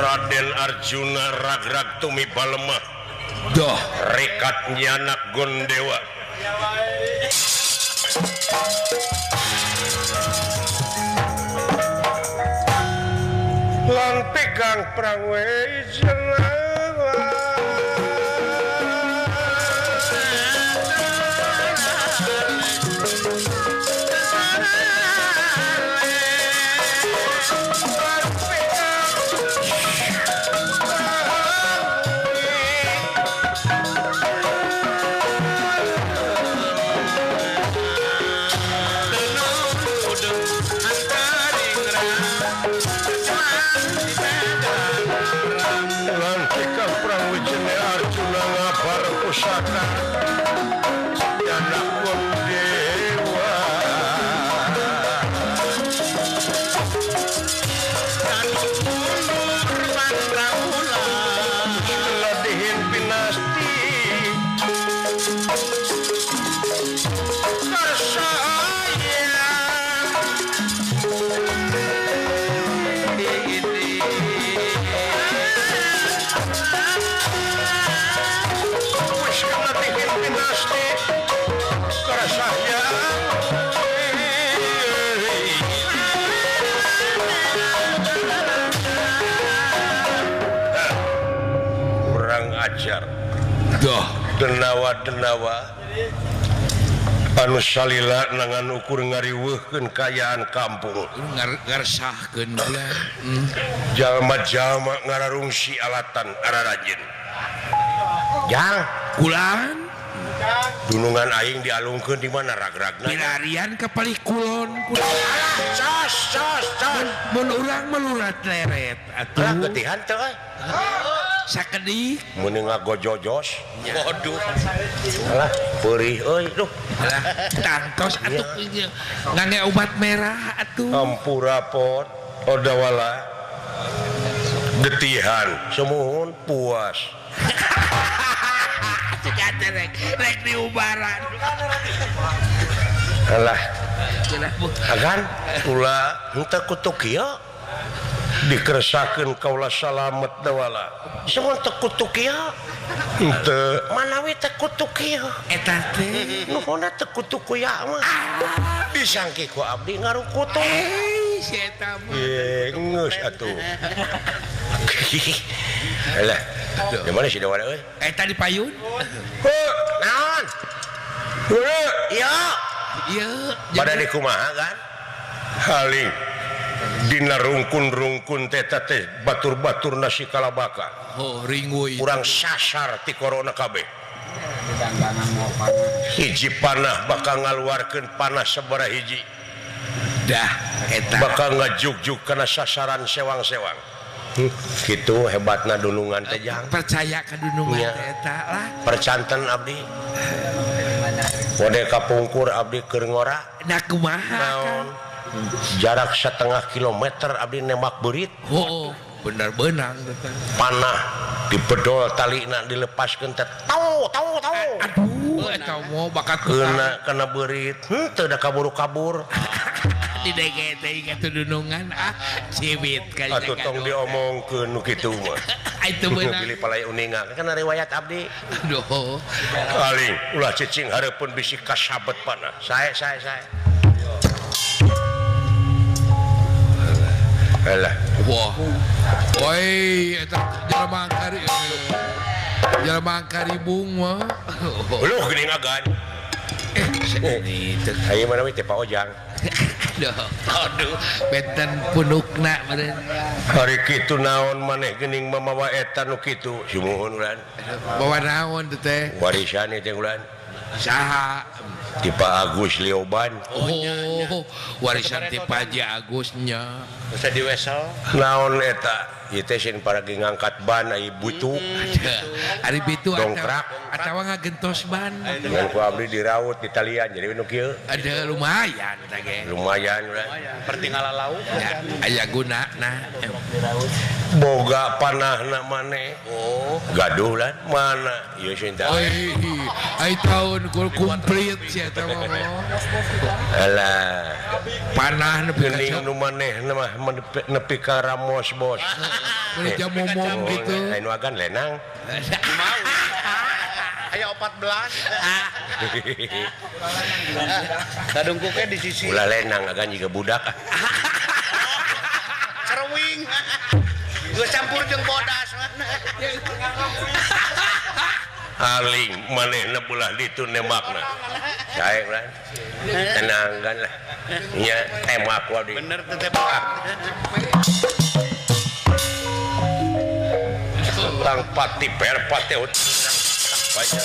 Raden Arjuna ragrag tumi balemah doh rekat nyanak Gondewa lan pegang prangwe pusaka anak Dewa ladihin pinasti ajar doh denawa-denawa anu salila nangan ukur ngariweuhkeun kaayaan kampung ngaresahkeun jalma-jalma ngararungsi alatan ararajin jang kulan dunungan aing dialungkeun di mana ragragna pilarian ka palih kulon alah sos sos sos mun urang melurat leret atuh lah getihan teh euy sakedik mun ngagojojos waduh alah peurih euy duh alah tangtos atuh ngangge obat merah atuh ampura pot odawala getihan sumuhun puas sejate rek rek diubaran alah agan ulah henteu kutuk ieu dikeresakeun kaula salamet dawala sumuhun teu kutuk ieu henteu manawi teu kutuk ieu eta teh nuhunna teu kutuk ieu mah disangki ku abdi ngarukutuk si eta mah ye geus atuh alah di mana si dawala euy eta di payun heuh naon heuh ieu ieu pada di kumaha kan haling dina rungkun-rungkun teh teh batur-batur nasi kalabaka oh ringuy urang sasar ti corona kabeh hiji panah bakal ngaluarkeun panah sabaraha hiji dah eta bakal ngajugjug kana sasaran sewang-sewang kitu hebatna dunungan teh jang percaya ka dunungan teh eta lah percanten abdi kode kapungkur abdi keur ngora nah kumaha naon jarak 0,5 kilometer abdi nembak beurit oh bener benang panah dibedol talina dilepaskeun teh tau tau tau aduh eta mah bakat kena kena beurit henteu da kaburu-kabur di DGT ingat dunungan ah cibit ka atuh tong diomongkeun nu kitu mah itu beunang pilih palai uninga kana riwayat abdi aduh aling ulah cicing hareupeun bisi kasabet panah sae sae sae alah wah woi eta jelema kari jelema karibung mah leuh geuning agan eh teh aya mana we teh Pak Ojang aduh benten punukna meureun hari kitu naon maneh geuning mamawa eta nu kitu sumuhun ulan bawa naon teh warisan teh ulan saha ti Pak Agus Lioban oh warisan ti Pak Haji Agus nya bisa diwesel naon eta ieu teh sieun paragi ngangkat ban ai butu ari bitu dongkrak atawa ngagentos ban ngan ku abdi diraut di talian jadi nu kieu ada lumayan teh ge lumayan pertinggalan laut aya gunana boga panahna maneh oh gaduh lan mana ieu sieun teh ai taun komplit si eta mah alah panah nepi geuning nu manehna mah nepi ka ramos bos Meuli jamomom gitu. Lain wagan lenang. Aya 14. Kadungkuknya di sisi. Ulah lenang agan jiga budak. Cerewing. Geus campur jeung bodas. Aling manehna belah ditu nembakna. Sae ulah. Tenang kan lah. Nya tembak wa di. Bener teh tembak. Tang pati perpate banyak.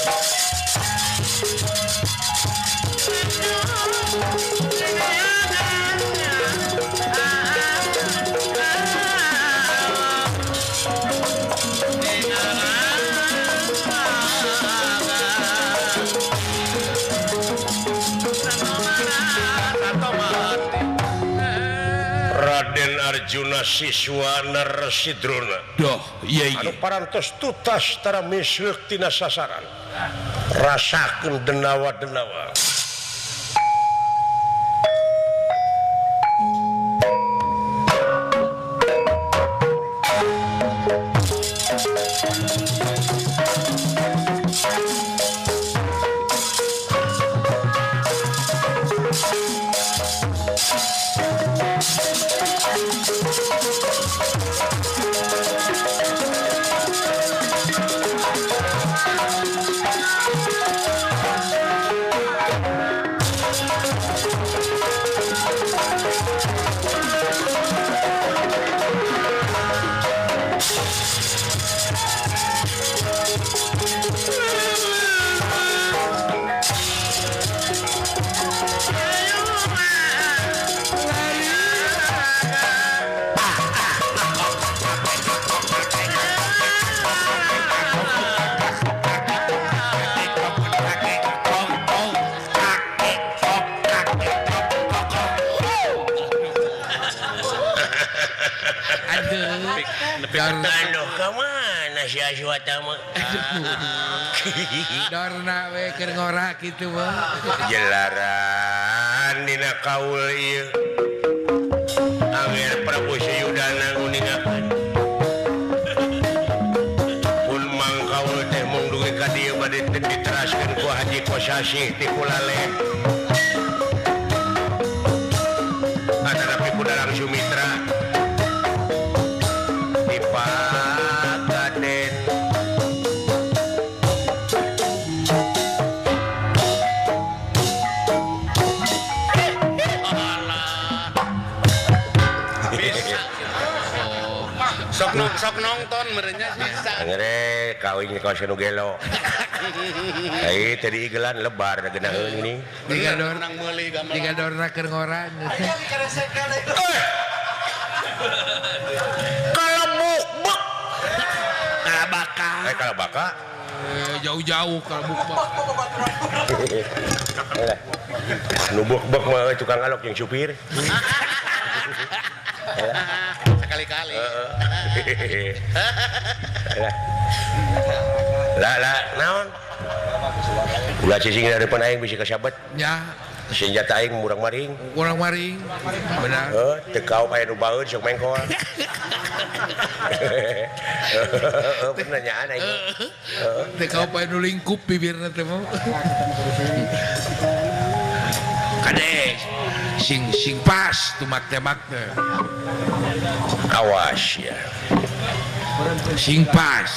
Raden Arjuna Siswana Resi Drona. Doh, iya iya. Anu parantos tutas tara misleuk tina sasaran. Rasakeun denawa-denawa. Aduh, kemana si Aswata mah? Dorna we keur ngora kitu mah. Jelaran dina kaul ieu. Anger Prabu Suyudana nguningakeun. Pun Mang Kaul teh mung dugi ka dieu bade diteraskeun ku Haji Kosasih ti Kulale. Atanapi ku Darang Sumitra. Sok nonton merenya bisa. Angere kawin kawas nu gelo. Ai tadi igelan lebar genaheun ini. Jiga dorna meuli gamelan. Jiga dorna keur ngora. Kalabuk-buk. Kalabaka. Kalabaka. Jauh-jauh kalabuk-buk. Nu buk-buk mah tukang alok jeung supir. Sekali-kali. Lah lah naon? Ulah cicing dari depan aing bisa kasabet. Ya. Senjata aing murang maring. Murang maring. Benar. Heuh, teu kaop aya nu baeun sok mengkol. Bener nyaan aing. Teu kaop aya nu lingkup bibirna teh mah. Kade sing sing pas tumak tembak teh. Awas ya. Sing pas.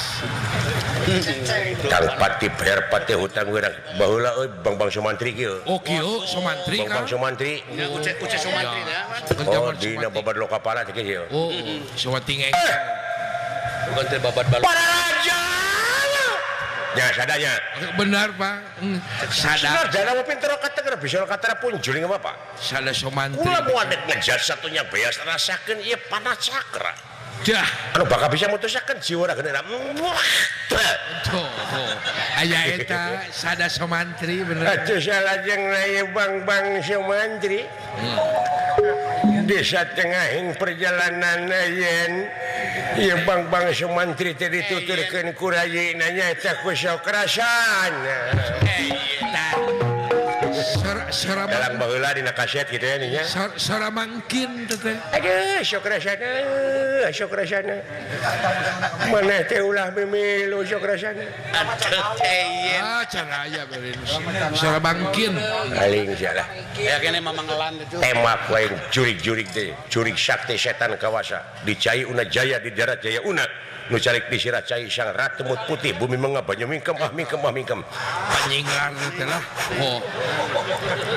Kang Pati bayar pati hutang urang baheula euy Bang-bang Sumantri kieu. Oh kieu Sumantri kan. Bang-bang Sumantri. Nya uce Sumantri nya. Oh dina babad lokapala teh kieu. Oh Sumantri ngeng. Bukan teh babad balok. Para raja. Ya sadanya. Benar Pak. Sadar. Sadar mau pinter kata kena bisa kata punjuling apa Pak? Sada Sumantri. Kula moal dek ngejar satunya beas rasakeun ieu panah cakra. Dah. Anu bakal bisa mutusakeun jiwa geuna. Tuh. Aya eta sada Sumantri bener. Atuh salajengna ieu Bang-bang Sumantri. Desa tengahing perjalanan yen ieu Bang-bang Sumantri teh dituturkeun ku rayina nyaeta ku sok rasana. Eta. Dalang baheula dina kaset kitu ya nya. Sora mangkin teh. Aduh, sok rasana, sok rasana. Maneh teh ulah mimilu sok rasana. Atuh teh yen. Ah, can aya beureun. Sora mangkin. Aling sia lah. Ya kene mamangelan itu. Tembak wae jurig-jurig teh, jurig sakti setan kawasa. Di cai una jaya di darat jaya una. Nu calik di sirah cai sang ratu mut putih bumi mengah banyu mingkem ah mingkem ah mingkem. Panyinglar teh lah. Oh.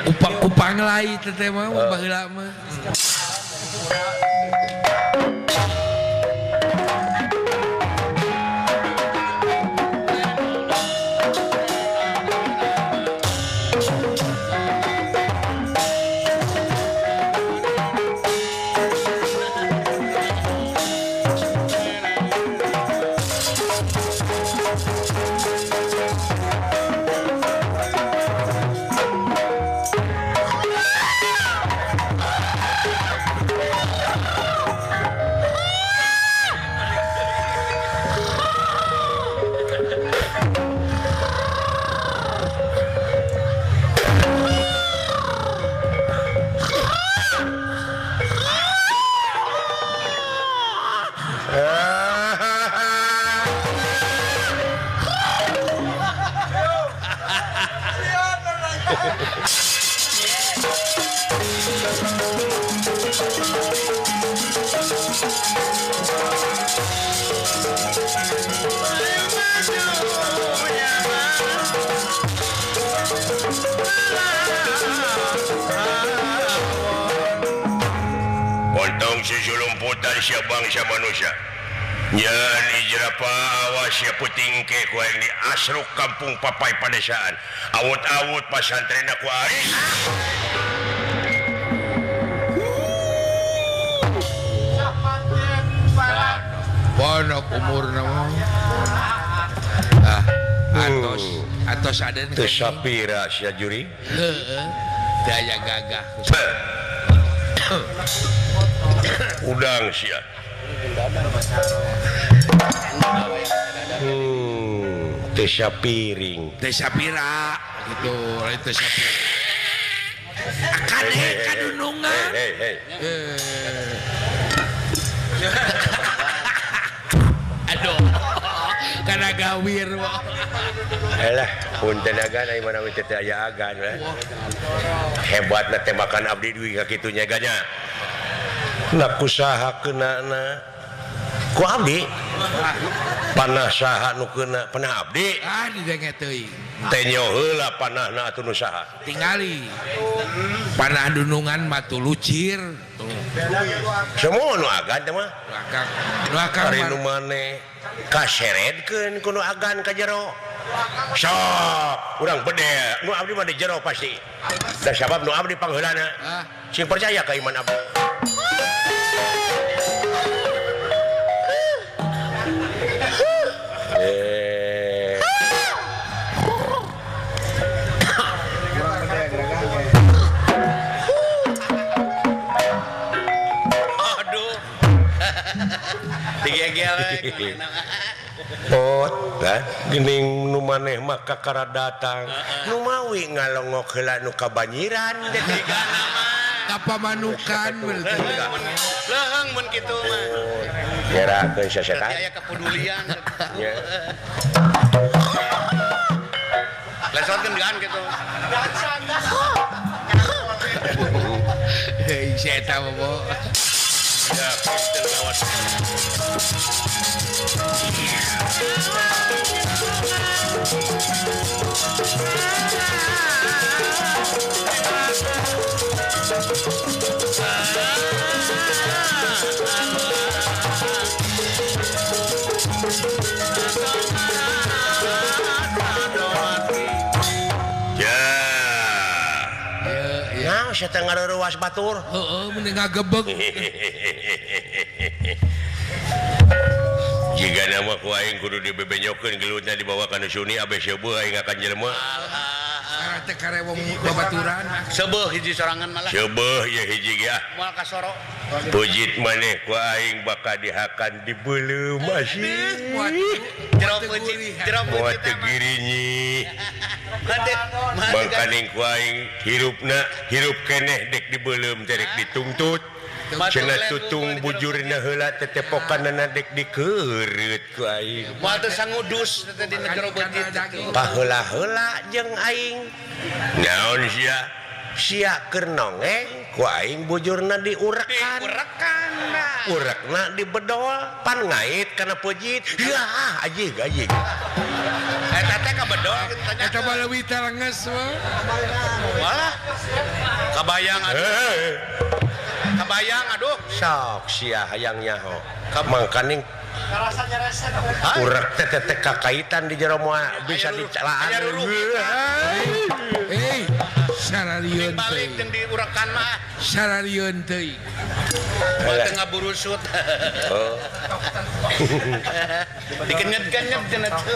Kupang-kupang lai teh mah baheula mah. Pontong susulumputan sia bangsa manusia. Nyan ijrapa awas sia puting ke ku aing di asruk kampung papai padesaan. Awut-awut pasantren ku aing. Pondok umurna mah. Ah, atos atos aden teu sapira sia juri. Heeh. Daya gagah. Udang sia. Teu sapiring. Teu sapira gitu, lain teu sapira. Kade kadunungan. Hei hei. Aduh. Kana gawir. Alah, punten agan aya mana we teh aya agan lah. Hebatna tembakan abdi duwi ka kitu nya ganya. Nah kusaha keunana ku abdi panah saha nu keuna panah abdi ah didenge teuing teh nyo heula panahna atuh nu saha tingali panah dunungan mah lucir semua nu agan teh mah nu akang ari nu maneh kaseredkeun ku nu agan ka jero sok urang bede nu abdi mah di jero pasti da sabab nu abdi pangheulana sing percaya ka iman abdi. Aduh. Digegel. Pot, kan? Gening nu maneh mah kakara datang. Nu mawi ngalongok heula nu kabanyiran teh kapamanukan berarti. Leuheung mun kitu mah. Nyerakeun sasetan. Aya kepedulian. Nya. Lesotkeun gaan kitu. Hei, si eta mah. Ya, pinter gawat. Ya, saya teh ngaruruas batur. Heeh, mending ngagebeg. Jika nama ku aing kudu dibebenyokeun gelutna dibawa ka nu suni abe seueuh aing akan jelema. Sareng teh karewong babaturan. Seueuh hiji sorangan malah. Seueuh ye hiji ge ah. Moal kasoro. Pujit maneh ku aing bakal dihakan dibeuleum asih. Jero pujit, jero pujit teu girinyi. Mangkaning ku aing hirupna hirup keneh dek dibeuleum teh dek dituntut. Cenah tutung bujurna heula tetepokanna dek dikeureut ku aing. Moal teu sangudus teh dina jero pujit. Paheula-heula jeung aing. Naon sia? Sia keur nongeng ku aing bujurna diurekan. Diurekan. Urekna dibedol pan ngait kana pujit. Yah, ajig ajig. Eta teh kabedol kitu tanya. Eta mah leuwih telenges mah. Walah. Kabayang atuh. Kabayang aduh. Sok sia hayang nyaho. Mangkaning urek teh teh kakaitan di jero moal bisa dicelaan. Hei, sararieun balik jeung diurekan mah. Sararieun teuing. Moal teu ngaburusut. Oh. Dikenyet-kenyet cenah teu.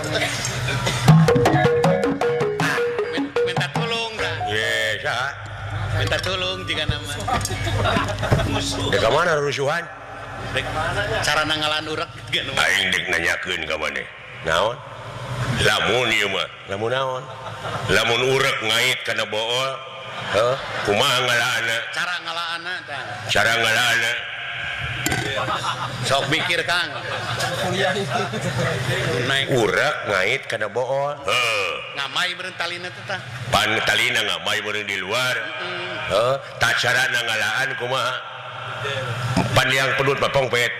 Minta tolong dah. Ye, saha? Minta tolong jika nama. Dek ka mana rusuhan? Dek cara nangalan urek aing dek nanyakeun ka maneh. Naon? Lamun ieu mah, lamun naon? Lamun urek ngait kana bool, heuh, kumaha ngalaana? Cara ngalaana tah. Cara ngalaana. Sok mikir Kang. Naik urek ngait kana bool, heuh. Ngamai meureun talina teh tah. Pan talina ngamai meureun di luar. Heuh, tah cara ngalaan kumaha? Pan yang pedut bapongpet.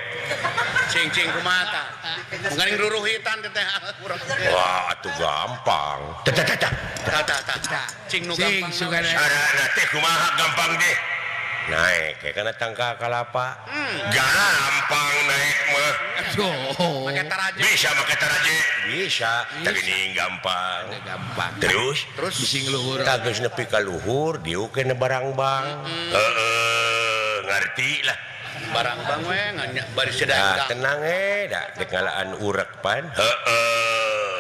Cing-cing kumaha tah? Mungkin ruruhitan teh teh urek. Wah, atuh gampang. Tah tah tah. Tah tah tah. Cing nu gampang. Carana teh kumaha gampang deh. Naik ke kana tangka kalapa. Gampang naik mah. Make taraje. Bisa make taraje. Bisa. Tah geuning gampang. Gampang. Terus terus bising luhur. Tah geus nepi ka luhur diukeun barang-bang. Heeh, ngarti lah. Barang-bang we nganyak bari sedang. Nah, tenang da dek ngalaan urek pan. Heeh.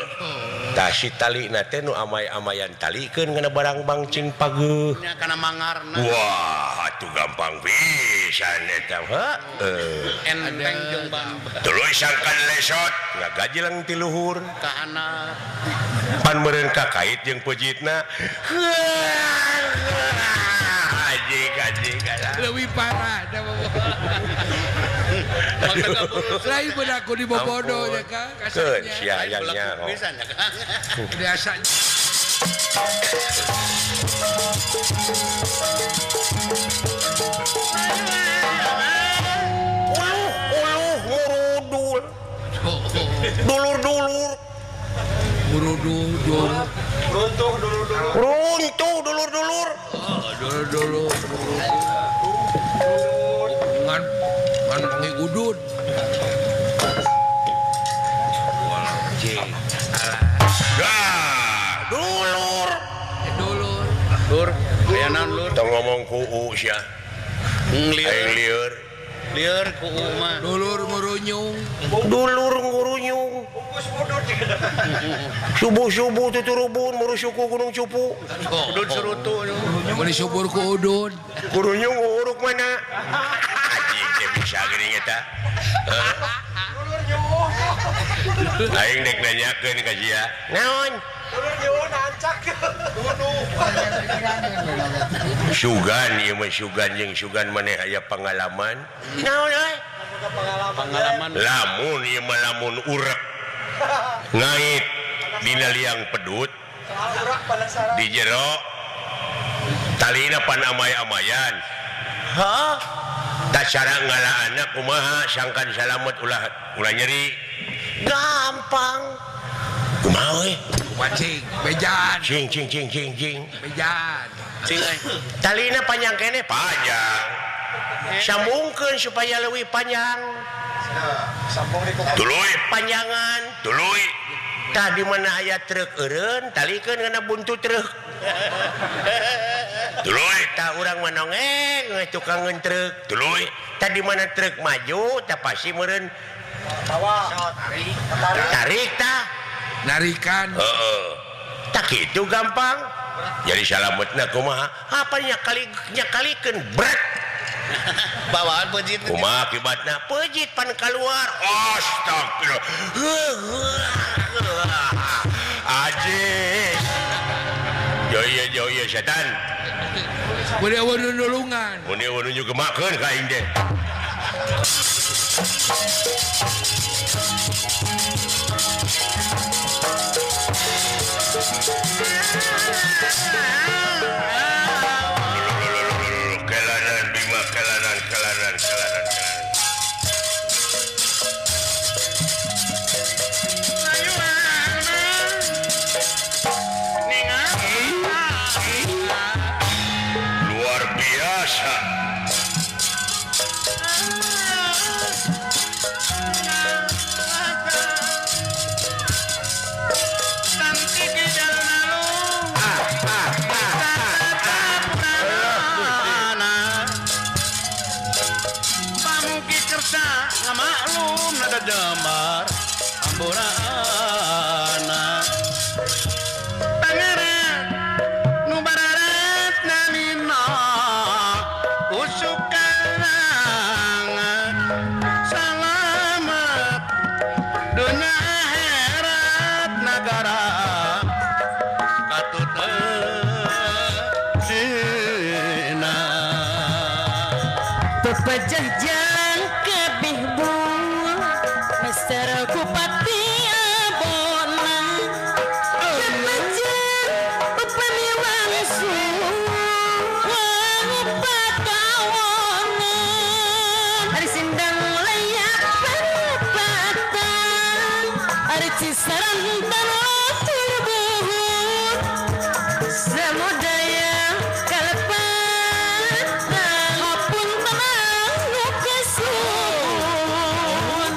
Tah si talina teh nu amay-amayan talikeun kana barang-bang cing pageuh. Nya kana mangarna. Wah, atuh gampang pisan eta. Heeh. Enteng jeung bang. Tuluy sangkan lesot ngagajeleng ti luhur. Ka handap. Pan meureun kakait jeung pejitna. Ajig ajig. Leuwih parah da mah. Lain benaku di bobodo ya Kang. Keun sia hayang nyaho. Biasa. Uluh uluh ngurudul. Dulur-dulur. Ngurudul dulur. Runtuh dulur-dulur. Runtuh dulur-dulur. Dulur-dulur. Ngan ngan wangi udud. Dah, dulur. Dulur. Lur, aya naon lur? Tong ngomong ku u sia. Lieur. Aing lieur. Lieur ku u mah. Dulur ngurunyung. Dulur ngurunyung. Subuh-subuh tuturubun murusuku gunung cupu. Udud surutu. Meuli subur ku udud. Ngurunyung uruk mana? Anjing teh bisa geuning eta. Dulur nyuwuh. Aing dek nanyakeun ka sia. Naon? Dulur nyuwuh nancak. Sugan ieu mah sugan jeung sugan maneh aya pangalaman. Naon euy? Pengalaman. Lamun ieu mah lamun urek ngait dina liang pedut di jero talina pan amay-amayan. Hah? Tah cara ngalaanna kumaha sangkan salamet ulah ulah nyeri. Gampang. Kumaha euy? Cing, bejan. Cing cing cing cing cing. Bejan. Cing euy. Talina panjang keneh panjang. Sambungkeun supaya leuwih panjang. Tuluy panjangan, tuluy. Tah di mana aya truk eureun, talikeun kana buntut truk. Tuluy tah urang mah nongeng we tukangeun truk. Tuluy tah di mana truk maju tah pasti meureun tarik tah narikan. Heeh. Tah kitu gampang. Jadi salametna kumaha? Apa nya kali nya kalikeun bret. Bawaan pejit. Kumaha akibatna? Pejit pan keluar. Astagfirullah. Ajis. Yo yo setan. Mun eueuh nu nulungan. Mun eueuh nu nyugemakeun ka aing teh. Kelanan Bima, kelanan, kelanan, kelanan, kelanan. Luar biasa. Maklum nada damar amburana pangeran nu bararat namina usukan salamat dunia akhirat nagara katut dina pepejah jang kabeh Mister Kupati abona pepejah upami wangsu patawonan ari sindang layak perapatan ari cisarantan otur buhut samudaya kalepatan hapun tenang nu kasuhun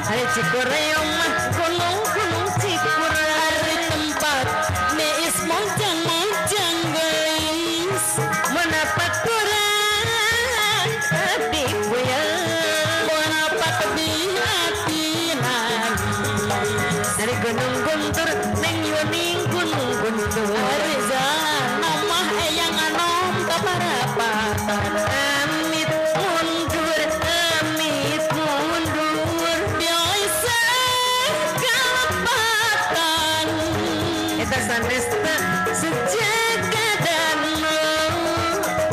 ari Cikoreong mah gunung-gunung Cikura ari tempat neis monjang-monjang gelis menapat kurang hati buyang menapat di hati nangis dari gunung guntur neng yuning gunung guntur ari namah eyang anom kaparapatan amit mundur biasa kalepatan eta sanesta sejagadana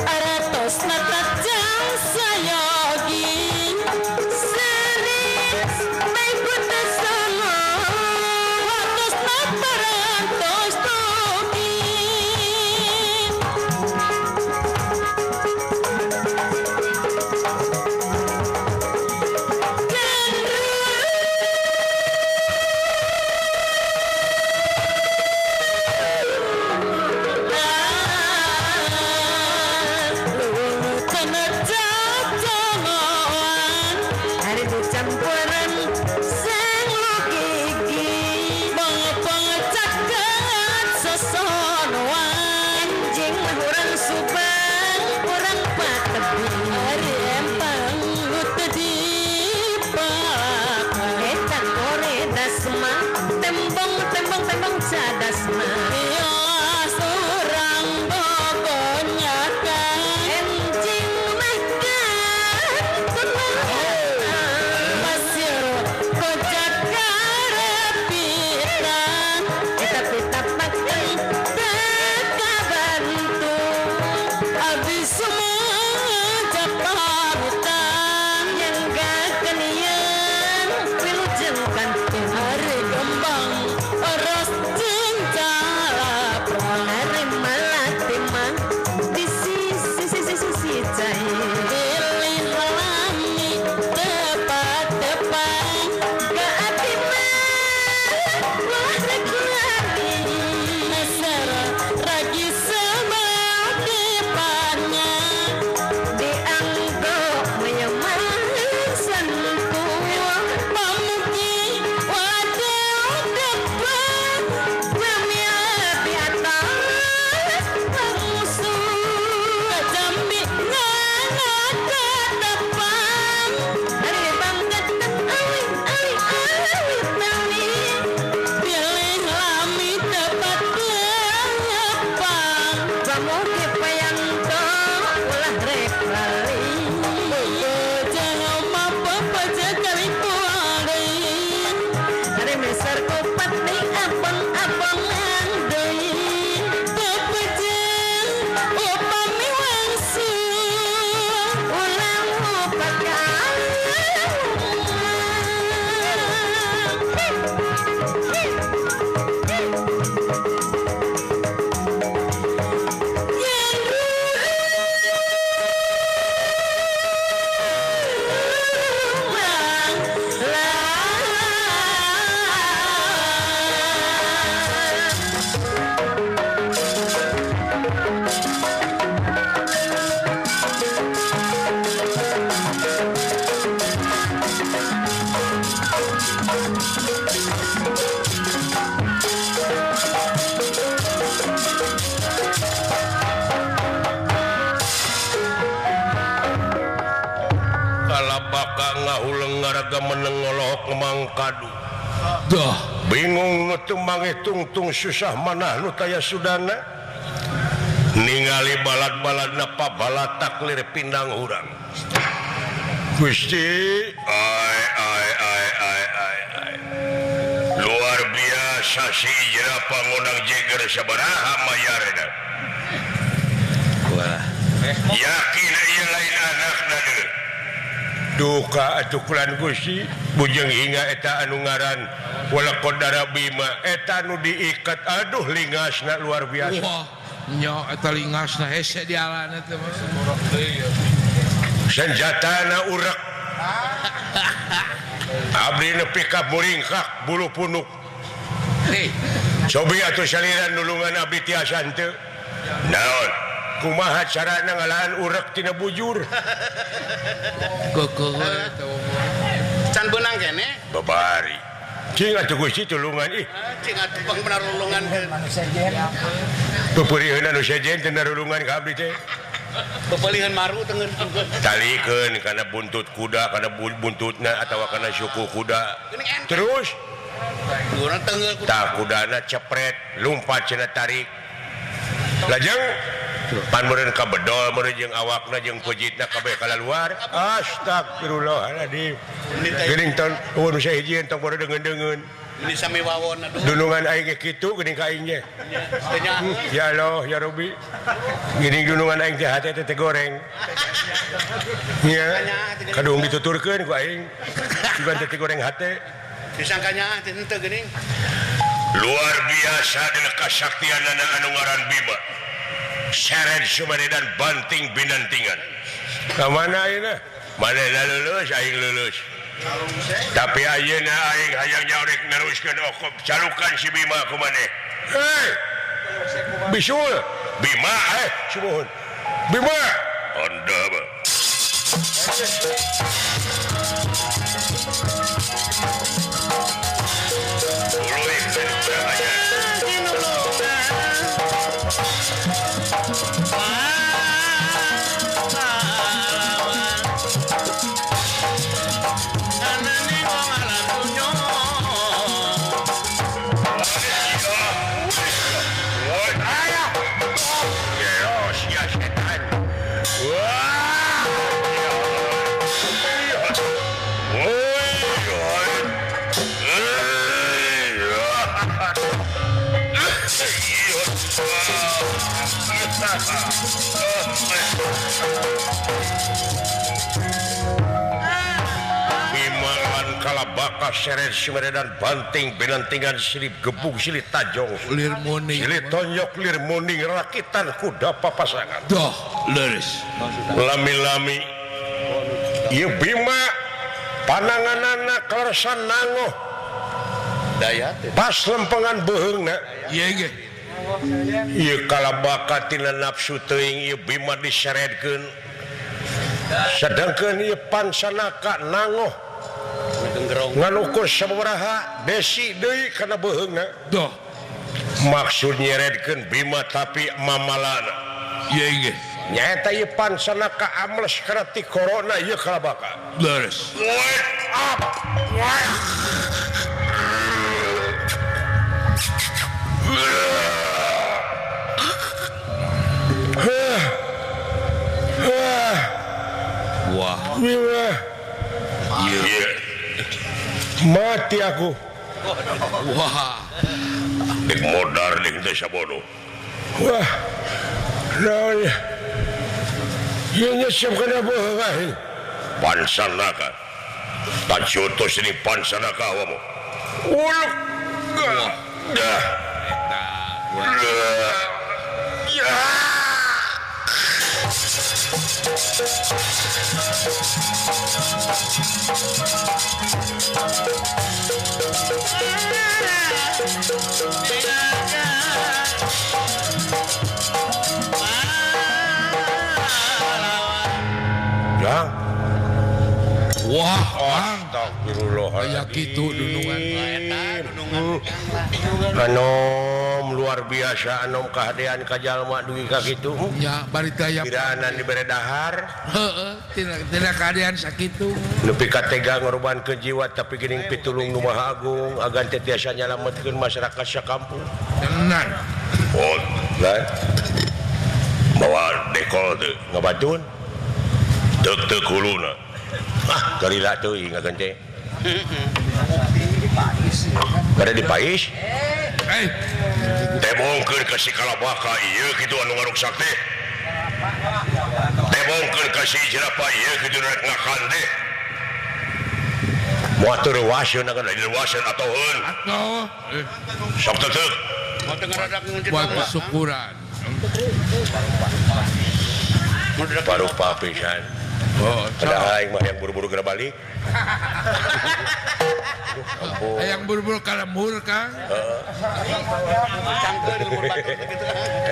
aratos natajang sayogi sanes baikutasana watos naparantos togi. Tembong tembong tembong cadasma surang bogonyakan enjing makan pasir kocak karepitan eta pitapakan teka bantu abdi semua pamitan yang gak kenian wilujeng kantin hari. Kalabaka ngahuleng ngaraga meneng ngolohok mangkadu. Dah bingung nu teu mangeh tungtung susah manah nu taya sudana. Ningali balad-baladna pabalatak lir pindang urang. Gusti, ai ai ai ai ai ai. Luar biasa si Ijra pangundang jeger sabaraha mayarna. Wah. Yakin ieu lain anakna deui. Duka atuh kulan Gusti, bujeng hingga eta anu ngaran Walakodara Bima eta anu diikat aduh lingasna luar biasa. Wah, nya eta lingasna hese dialana teh mah. Senjatana urek. Abdi nepi ka muringkak bulu punuk. Hei, cobi atuh saliran nulungan abdi tiasa henteu. Naon? Kumaha carana ngalahan urek tina bujur? Kekeuh eta can beunang keneh. Babari. Cing atuh Gusti tulungan ih. Cing atuh pang narulungan. Peperiheun anu sejen teu narulungan ka abdi teh. Pepelihan maru tengen. Talikeun kana buntut kuda, kana buntutna atawa kana suku kuda. Terus tah kudana cepret, lumpat cenah tarik. Lajeng pan meureun ka bedol meureun jeung awakna jeung pejitna kabeh kalaluar. Astagfirullahaladzim. Geuning ton eueuh nu sahijieun tong bodo deungeun-deungeun. Ini sami wawon aduh. Dunungan aing ge kitu geuning ka aing ge. Ya Allah ya Rabbi. Geuning dunungan aing teh hate teh goreng. Nya kadung dituturkeun ku aing. Bukan teh goreng hate. Disangkanya teh henteu geuning. Luar biasa dina kasaktianana anu ngaran Bima. Seret sumaredan banting binantingan. Ka mana ayeuna? Manehna lulus aing lulus. Tapi ayeuna aing hayang nyaurek neruskeun okop calukan si Bima ku maneh. Hei! Bisul! Bima sumuhun. Bima! Anda mah. Kalabaka seret sumeredan banting binantingan silip gebug silih tajong lir muning silih tonjok lir muning rakitan kuda papasangan. Doh leres lami-lami ieu Bima pananganana kaleresan nangoh daya pas lempengan beuheungna ieu ge ieu kalabaka tina nafsu teuing ieu Bima diseretkeun sedangkeun ieu Pansanaka nangoh nganukur sabaraha besi deui kana beuheungna. Doh maksud nyeretkeun Bima tapi mamalana ieu ge nyaeta ieu Pansanaka amles kana ti corona ieu kalabaka. Leres wake up. Wah Bima ieu mati aku. Wah. Dek modar dek teh sabodo. Wah. Naon ya? Ieu nyesep kana beuheung aing. Pansanaka. Panciotos ini Pansanaka awamu. Uluk. Dah. Eta. Ya. Wah, Aya kitu dunungan eta dunungan. Anom luar biasa anom kahadean ka jalma dugi ka kitu. Nya bari teh aya piraanan dibere dahar. Heeh, tina kahadean sakitu. Nepi ka tega ngorbankeun jiwa tapi geuning pitulung nu Maha Agung agan teh tiasa nyalametkeun masyarakat sakampung. Tenan. Oh, lah. Bawa dekol teu ngabatun. Teuk-teuk huluna. Ah, garila teuing agan teh. Kada dipais. Eh, tebongkeun ka si Kalabaka ieu kitu anu ngaruksak teh. Tebongkeun ka si Jerapa ieu kitu rek ngakan teh. Moal teu reuaseun agan lain reuaseun atoheun. Atoh. Sok teuk. Buat syukuran. Parupa pisan. Oh, padahal aing mah yang buru-buru geura balik. Hayang buru-buru ka lembur, Kang. Heeh.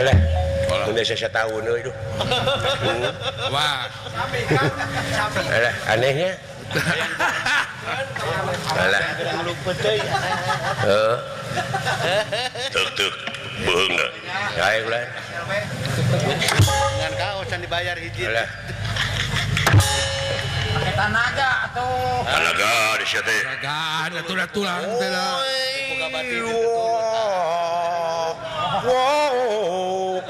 Eleh. Mun desa sataun euy duh. Wah. Eleh, anehnya. Alah. Heeh. Teuk-teuk beuheungna. Hae ulah. Ngan kaos can dibayar hiji. Alah. Pakai tanaga atuh. Tanaga di sia teh. Tanaga atuh tulang teh lah. Boga batin teu turun. Wow.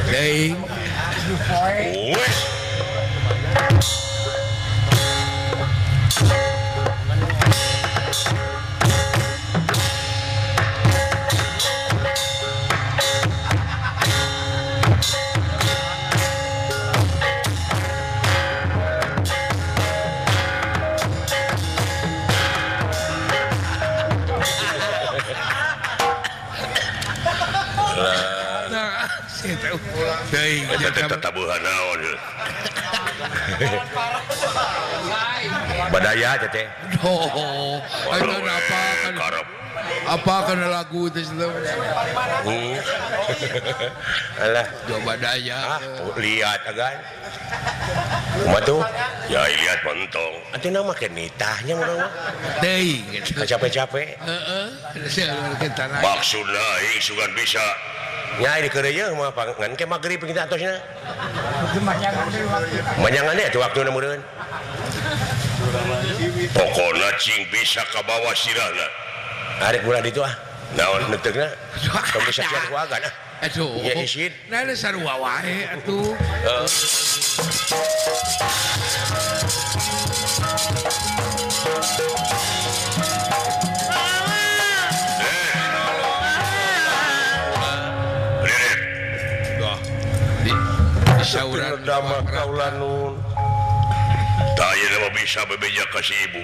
Deing. Wes. Tetabuhan naon badaya teh. Oh, apa kan apa kana lagu teh Alah, badaya. Ah, lihat agan. Kumaha tuh? Ya lihat mentong. Atuh na make nitahnya urang mah. Teuing capek-capek. Heeh. Maksudna aing sugan bisa. Nya di keureuyeung mah ngan ke magrib kita atosna. Manyangan teh waktuna meureun. Pokona cing bisa kabawa sirahna. Arek ulah ditu ah. Naon neuteukna? Tong bisa siap ku agan ah. Aduh. Ya isin. Nah sarua wae atuh. Heeh. Sauran dama kaulanun. Tah mah bisa bebeja ka si ibu.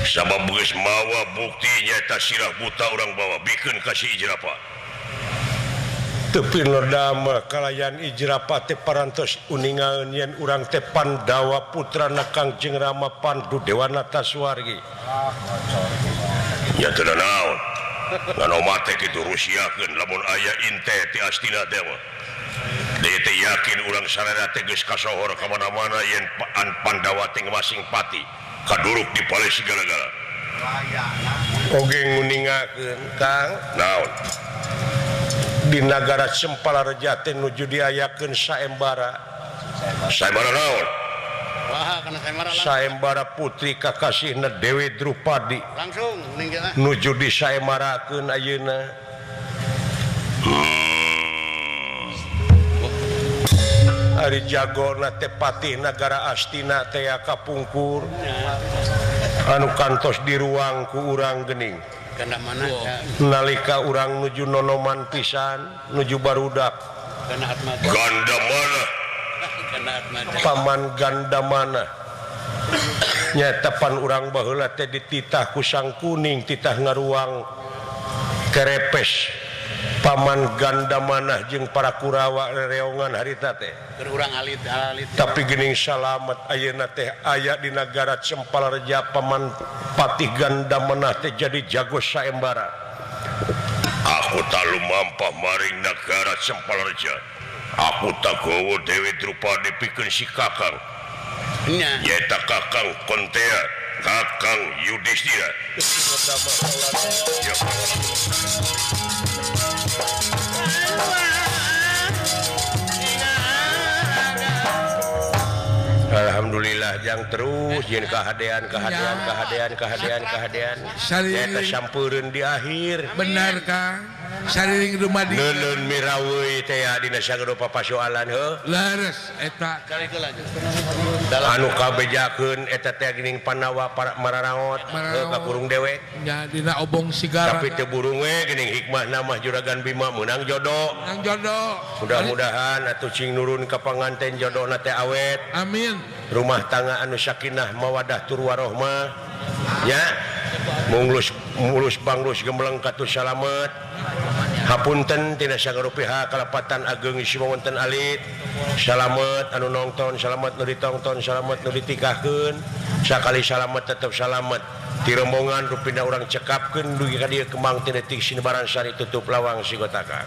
Sabab geus mawa bukti nyaeta sirah buta urang bawa bikeun ka si Ijrapa. Teu pinlodama kalayan Ijrapa teh parantos uningaeun yen urang teh Pandawa putrana Kangjeng Rama Pandu Dewanata Suwargi. Nya teu naon. Ngan omat teh kitu rusiakeun lamun aya inte ti Astina teh mah. Deui teh yakin urang sararea teh geus kasohor ka mana-mana yen Pandawa teh masing pati. Kaduruk di palih segala-gala. Oge nguningakeun Kang. Naon? Di nagara Sempalareja teh nuju diayakeun saembara. Saembara naon? Wah, kana saembara langsung. Saembara putri kakasihna Dewi Drupadi. Langsung ninggal. Nuju disaembarakeun ayeuna. Ari jagona teh patih nagara Astina teh kapungkur anu kantos diruang ku urang geuning. Nalika urang nuju nonoman pisan nuju barudak. Gandamana. Paman Gandamana. Nyaeta pan urang baheula teh dititah ku Sang Kuning titah ngaruang kerepes. Paman Gandamana jeung para Kurawa rereongan harita teh. Urang alit-alit. Tapi geuning salamet ayeuna teh aya di nagara Cempalareja Paman Patih Gandamana teh jadi jago saembara. Aku tak lumampah maring nagara Cempalareja. Aku tak gowo Dewi Drupadi pikeun si Kakang. Nya. Nyaeta Kakang Kontea, Kakang Yudhistira. Ya. Alhamdulillah jang terus yen kahadean kahadean kahadean kahadean kahadean eta sampeureun di akhir. Benar Kang. Sariring rumadi. Neuleun miraweui teh dina sagala pasoalan heuh. Leres eta. Anu kabejakeun eta teh geuning Pandawa para mararaot heuh ka kurung dewek. Nya dina obong sigara. Tapi teu burung we geuning hikmahna mah Juragan Bima meunang jodoh. Meunang jodoh. Mudah-mudahan atuh cing nurun ka panganten jodohna teh awet. Amin. Rumah tangga anu sakinah mawadah tur warohmah nya mulus mulus banglus gembleng katuh salamet hapunten tina sagala pihak kalepatan ageng isi wonten alit salamet anu nongton salamet nu ditongton salamet nu ditikahkeun sakali salamet tetep salamet ti rombongan rupina urang cekapkeun dugi ka dieu kembang ti detik sinebaran sari tutup lawang sigotaka.